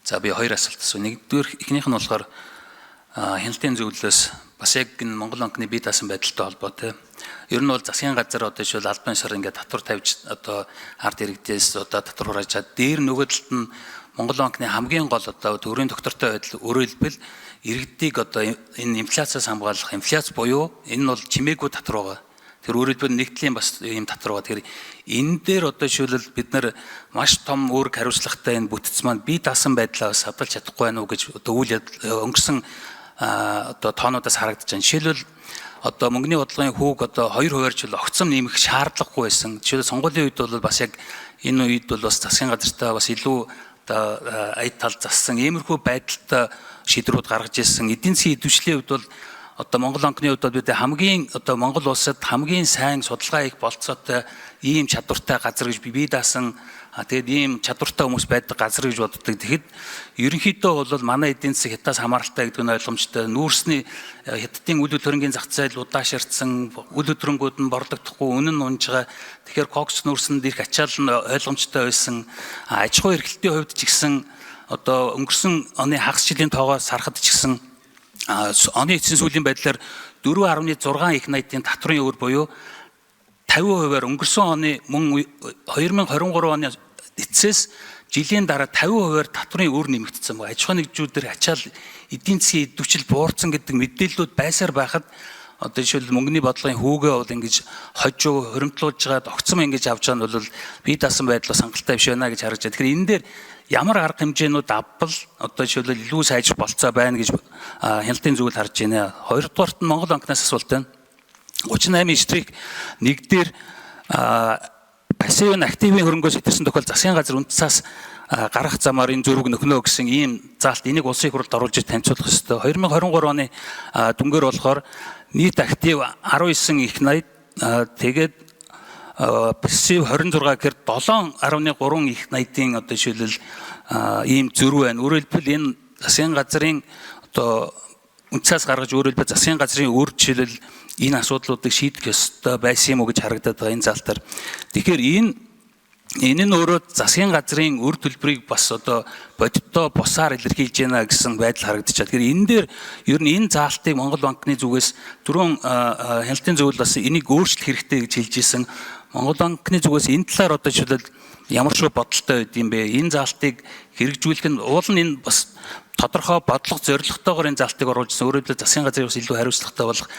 За, би хоёр асуулт асуу. Нэгдүгээр, эхнийх нь болохоор хяналтын зөвлөлөөс бас яг энэ Монгол банкны бие даасан байдалтай холбоотой. Ер нь бол засгийн газар одоо жишээл албан ёсоор ингээд татвар тавьж, одоо ард иргэдээс одоо татвар хурааж, дээр нөгөө талд нь Монгол банкны хамгийн гол одоо төврийн тогтвортой байдал, өөрөөр хэлбэл, иргэдийг одоо энэ инфляциас хамгаалах, инфляц буюу энэ нь бол чимээгүй татвар байгаа. Тэр өөрөөр хэлбэл нэгдлийн бас ийм татвар байгаа. Тэгэхээр энэ дээр одоо жишээлбэл бид нар маш том үүрэг хариуцлагатай энэ бүтэц маань бие даасан байдлаа бас хадгалж чадахгүй байна уу гэж одоо үйл өнгөрсөн одоо тоонуудаас харагдаж байна. Жишээлбэл, одоо мөнгөний бодлогын хүүг одоо 2%-аар жил огцом нэмэх шаардлагагүй байсан. Жишээлбэл, сонгуулийн үед бол бас яг энэ үед бол бас засгийн газартаа бас илүү одоо ая тал зассан иймэрхүү байдалтай шийдвэрүүд гаргаж ирсэн. Эдийн засгийн идэвхжлийн хувьд бол одоо Монгол банкны хувьд бол бид хамгийн одоо Монгол улсад хамгийн сайн судалгаа хийх болцоотой, ийм чадвартай газар гэж бие даасан, тэгээд ийм чадвартай хүмүүс байдаг газар гэж боддог. Тэгэхэд ерөнхийдөө бол манай эдийн засаг хятадаас хамааралтай гэдэг нь ойлгомжтой. Нүүрсний хятадын үл хөдлөх зах зээл удааширдсан, үл хөдлөнгүүд нь борлогдохгүй, үнэн нь унж байгаа. Тэгэхээр кокс нүүрсэнд ирэх ачаал нь ойлгомжтой байсан. Аж ахуй эрхлэлтийн хувьд ч гэсэн одоо өнгөрсөн оны хагас жилийн тоогоос харахад ч гэсэн оны эцсийн сүүлийн байдлаар 4.6 их 80-ын татврын өвөр буюу 50%-аар өнгөрсөн оны, мөн 2023 оны эцсээс жилийн дараа 50%-аар татврын өр нэмэгдсэн байна. Аж ахуйн нэгжүүдээр ачаал, эдийн засгийн идэвхжил буурсан гэдэг мэдээллүүд байсаар байхад одоо жишээл мөнгөний бодлогын хүүгээ бол ингэж хожуу хуримтлуулж байгаад огцом ингэж авч байгаа нь бол бие даасан байдлаас хангалттай биш байна гэж харж байна. Тэгэхээр энэ дээр ямар арга хэмжээнүүд авбал одоо жишээлбэл илүү сайжрах болцоо байна гэж хяналтын зүйл харж байна? Хоёрдугаарт нь Монгол банкнаас асуулт байна. 38 штрих 1 дээр пассив нь активын хөрөнгөөс хэтэрсэн тохиолдолд засгийн газар үнэ цас гаргах замаар энэ зөрүүг нөхнө гэсэн ийм заалт, энийг улсын их хурлд оруулж танилцуулах ёстой. 2023 оны дүнгээр болохоор нийт актив 19 их 80, тэгээд пассив 26 гэхээр 7.3 их 80-ын одоо жишээлбэл ийм зөрүү байна. Өөрөөр хэлбэл, энэ засгийн газрын одоо үнэ цас гаргаж, өөрөөр хэлбэл, засгийн газрын өр жишээлбэл энэ асуудлуудыг шийдэх ёстой байсан юм уу гэж харагдаад байгаа энэ заалтаар. Тэгэхээр энэ нь өөрөө засгийн газрын өр төлбөрийг бас одоо бодиттой бусаар илэрхийлж байна гэсэн байдал харагдаж байна. Тэгэхээр энэ дээр ер нь энэ заалтыг Монгол банкны зүгээс, түрүүн хяналтын зөвлөл бас энийг өөрчлөх хэрэгтэй гэж хэлж ирсэн. Монгол банкны зүгээс энэ талаар одоо жишээлбэл ямар шиг бодолтой байд юм бэ? Энэ заалтыг хэрэгжүүлэх нь уул нь энэ бас тодорхой бодлого зорилготойгоор энэ заалтыг оруулжсэн. Өөрөөр хэлбэл, засгийн газрыг бас илүү хариуцлагатай болох.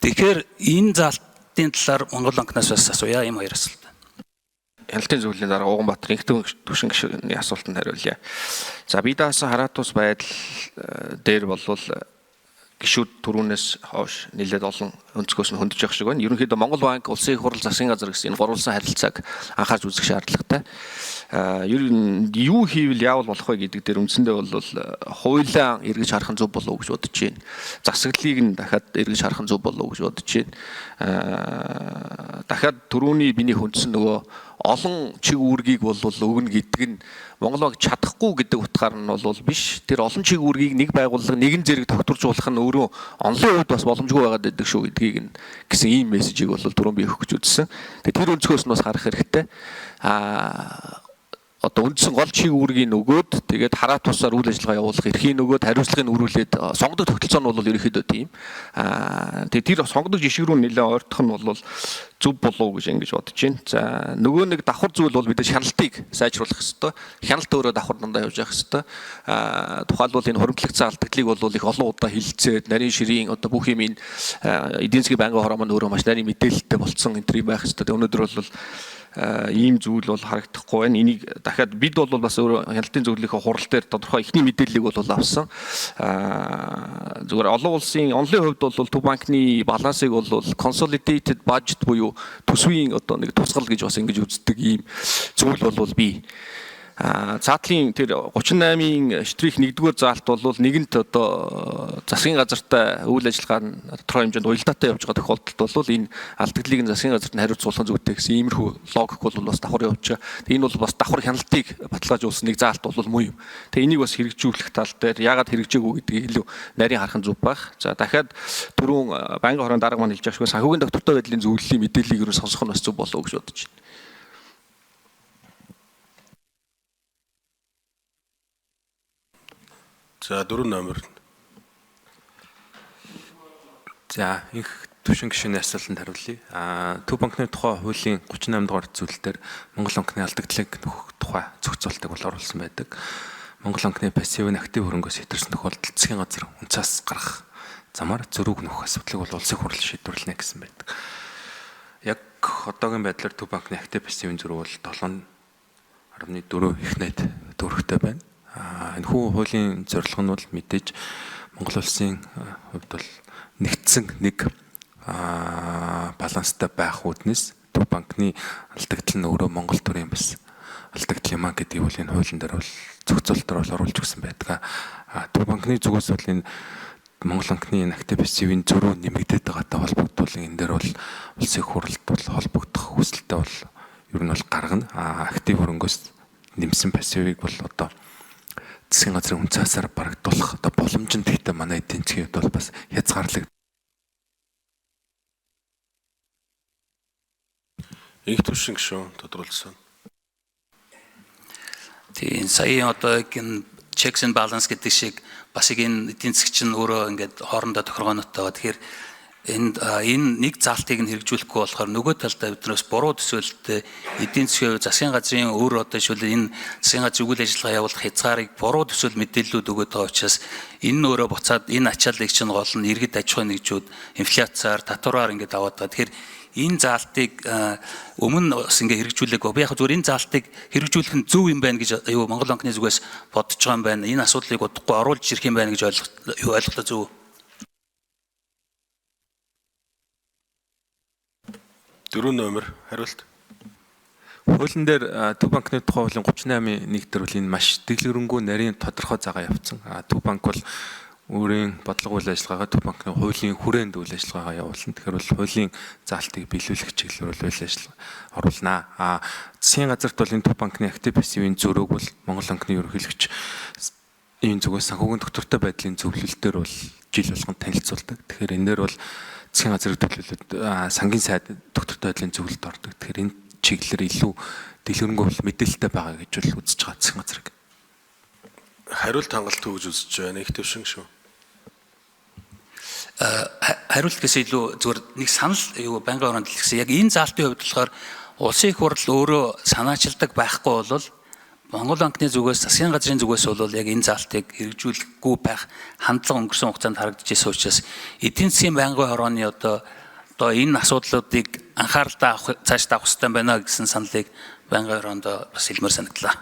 Тэгэхээр энэ заалтын талаар Монгол банкнаас бас асууя, ийм хоёр асуулт. Хяналтын зөвлөлийн дарга Уганбаатар Инхтэн Түшин гишүүний асуултанд хариулъя. За, бие даасан хараатус байдал дээр болвол гишүүд түрүүнээс хойш нэлээд олон өнцгөөс нь хөндөж явах шиг байна. Ерөнхийдөө Монгол банк, улсын их хурл, засгийн газар гэсэн энэ гурвалсан харилцааг анхаарч үзэх шаардлагатай. Ер нь юу хийвэл яавал болох вэ гэдэг дээр үндсэндээ бол хуулиа эргэж харах нь зөв болов уу гэж бодож байна. Засаглалыг нь дахиад эргэж харах нь зөв болов уу гэж бодож байна. Дахиад түрүүний миний хөндсөн нөгөө олон чиг үүргийг бол өгнө гэдэг нь Монгол банк чадахгүй гэдэг утгаар нь бол биш. Тэр олон чиг үүргийг нэг байгууллага, нэгэн зэрэг тогтворжуулах нь өөрөө онлын хувьд бас боломжгүй байгаад байдаг шүү гэдгийг нь гэсэн ийм мессежийг бол түрүүн би өгөх гэж үзсэн. Тэгээ тэр өнцгөөс нь бас харах хэрэгтэй. Одоо үндсэн гол чиг үүргийг нөгөөд, тэгээд хараа тусаар үйл ажиллагаа явуулах эрхийг нөгөөд, хариуцлагыг өрүүлээд сонгодог тогтолцоо нь бол ерөнхийдөө тийм. Тэгээд тэр сонгодог жишг рүү нэлээд ойртох нь бол зөв болов уу гэж ингэж бодож байна. За, нөгөө нэг давхар зүйл бол мэдээж хяналтыг сайжруулах ёстой. Хяналт өөрөө давхар дандаа явж явах ёстой. Тухайлбал, энэ хуримтлагцсан алдагдлыг бол их олон удаа хилцээд нарийн ширийн одоо бүх юм энэ эдийн засгийн байнгын хороо маань өөрөө маш нарийн мэдээлэлтэй болцсон энэ төр юм байх ёстой. Өнөөдөр бол ийм зүйл бол харагдахгүй байна. Энийг дахиад бид бол бас өөрөө хяналтын зөвлөлийнхөө хурал дээр тодорхой эхний мэдээллийг бол авсан. Зүгээр олон улсын онлын хувьд бол Төв банкны балансыг бол consolidated budget буюу төсвийн одоо нэг тусгал гэж бас ингэж үздэг ийм зүйл бол бий. Цаатлын тэр 38-ийн штрих 1-р заалт бол нэгэнт одоо засгийн газартай үйл ажиллагаа нь тодорхой хэмжээнд уялдаатай явж байгаа тохиолдолд бол энэ алдагдлыг нь засгийн газарт нь хариуцуулах зүйтэй гэсэн иймэрхүү логик бол бас давхар явж байгаа. Энэ бол бас давхар хяналтыг баталгаажуулсан нэг заалт бол муу юм. Тэгээ энийг бас хэрэгжүүлэх тал дээр яагаад хэрэгжээгүй гэдгийг илүү нарийн харах нь зөв байх. За, дахиад түрүүн байнгын хорон дарга маань хэлж байгаа шиг санхүүгийн доктортой байдлын зөвлөлийн мэдээллийг ер нь сонсох нь бас зөв болов уу гэж бодож байна. За 4 номер. За инх түвшин гишүүний асуултанд хариулъя. Төв банкны тухай хуулийн 38 дугаар зүйлдэр дээр Монгол банкны алдагдлыг нөхөх тухай зохицуултыг бол оруулсан байдаг. Монгол банкны пассив нь актив хөрөнгөөс хэтэрсэн тохиолдолд засгийн газар үнцаас гарах замаар зөрүүг нөхөх асуудлыг бол улсын хурал шийдвэрлэнэ гэсэн байдаг. Яг одоогийн байдлаар Төв банкны актив пассивын зөрүү бол 7.4 их найд төгрөгтэй байна. Энэхүү хуулийн зорилго нь бол мэдээж Монгол улсын хувьд бол нэгдсэн нэг баланстай байх үүднээс Төв банкны алдагдал нь өөрөө Монгол төрийн бас алдагдал юм а гэдгийг бол энэ хуулийн дээр бол зохицуултаар бол оруулж өгсөн байдаг. Төв банкны зүгээс бол энэ Монгол банкны энэ актив пассивын зөрүү нэмэгдээд байгаатай холбогдуулан энэ дээр бол улсын хуралд бол холбогдох хүсэлтэд бол ер нь бол гаргана. Актив хөрөнгөөс нэмсэн пассивыг бол одоо засгийн газрын үнцаасаар барагдуулах одоо боломж нь гэхдээ манай эдийн засгийн хувьд бол бас хязгаарлаг. Инх түвшин гишүүн тодруулсан. Тийм сая одоо энэ checks and balance гэдэг шиг бас энэ эдийн засаг чинь өөрөө ингээд хоорондоо тохиргоонотой. Тэгэхээр энд энэ нэг заалтыг нь хэрэгжүүлэхгүй болохоор нөгөө талдаа биднээс буруу төсөөлөлттэй эдийн засгийн засгийн газрын өөр одоо жишээлбэл энэ засгийн газрын үйл ажиллагаа явуулах хязгаарыг буруу төсөөл мэдээллүүд өгöd байгаа учраас энэ нь өөрөө буцаад энэ ачааллыг чинь гол нь иргэд аж ахуйн нэгжүүд инфляцаар татвараар ингээд аваад байгаа. Тэгэхээр энэ заалтыг өмнө бас ингээ хэрэгжүүлээгүй. Би яг зүгээр энэ заалтыг хэрэгжүүлэх нь зөв юм байна гэж юу Монгол банкны зүгээс бодож байгаа юм байна. Энэ асуудлыг удахгүй оруулж ирэх юм байна гэж ойлголоо зөв. 4 номер хариулт. Хуулийн дээр Төв банкны тухай хуулийн 38-ын 1 дээр бол энэ маш дэлгэрэнгүй нарийн тодорхой заагаа явуулсан. Төв банк бол өөрийн бодлого үйл ажиллагаагаа Төв банкны хуулийн хүрээнд үйл ажиллагаагаа явуулна. Тэгэхээр бол хуулийн заалтыг биелүүлэх чиглэлээр бол үйл ажиллагаа оруулнаа. Засгийн газарт бол энэ Төв банкны актив пассивын зөрүүг бол Монгол банкны ерөнхийлөгч энэ зүгээс санхүүгийн доктортой байдлын зөвлөлтөөр бол жил болгон танилцуулдаг. Тэгэхээр энэ дээр бол засгийн газрыг төлөөлөд сангийн сайд доктортой байдлын зөвлөлд ордог. Тэгэхээр энэ чиглэлээр илүү дэлгэрэнгүй бол мэдээлэлтэй байгаа гэж бол үзэж байгаа засгийн газрыг. Хариулт хангалттай гэж үзэж байна. Их төвшин шүү. Хариулт гэсэн илүү зүгээр нэг санал юу байнгын оронд хэлсэн. Яг энэ заалтын хувьд болохоор улсын их хурл өөрөө санаачилдаг байхгүй бол Монгол банкны зүгээс засгийн газрын зүгээс бол яг энэ заалтыг хэрэгжүүлэхгүй байх хандлага өнгөрсөн хугацаанд харагдаж байсан учраас эдийн засгийн байнгын хорооны одоо энэ асуудлуудыг анхааралтай авах цаашдаа авах хэрэгтэй байна гэсэн саналыг байнгын хороонд бас хэлмээр санагдлаа.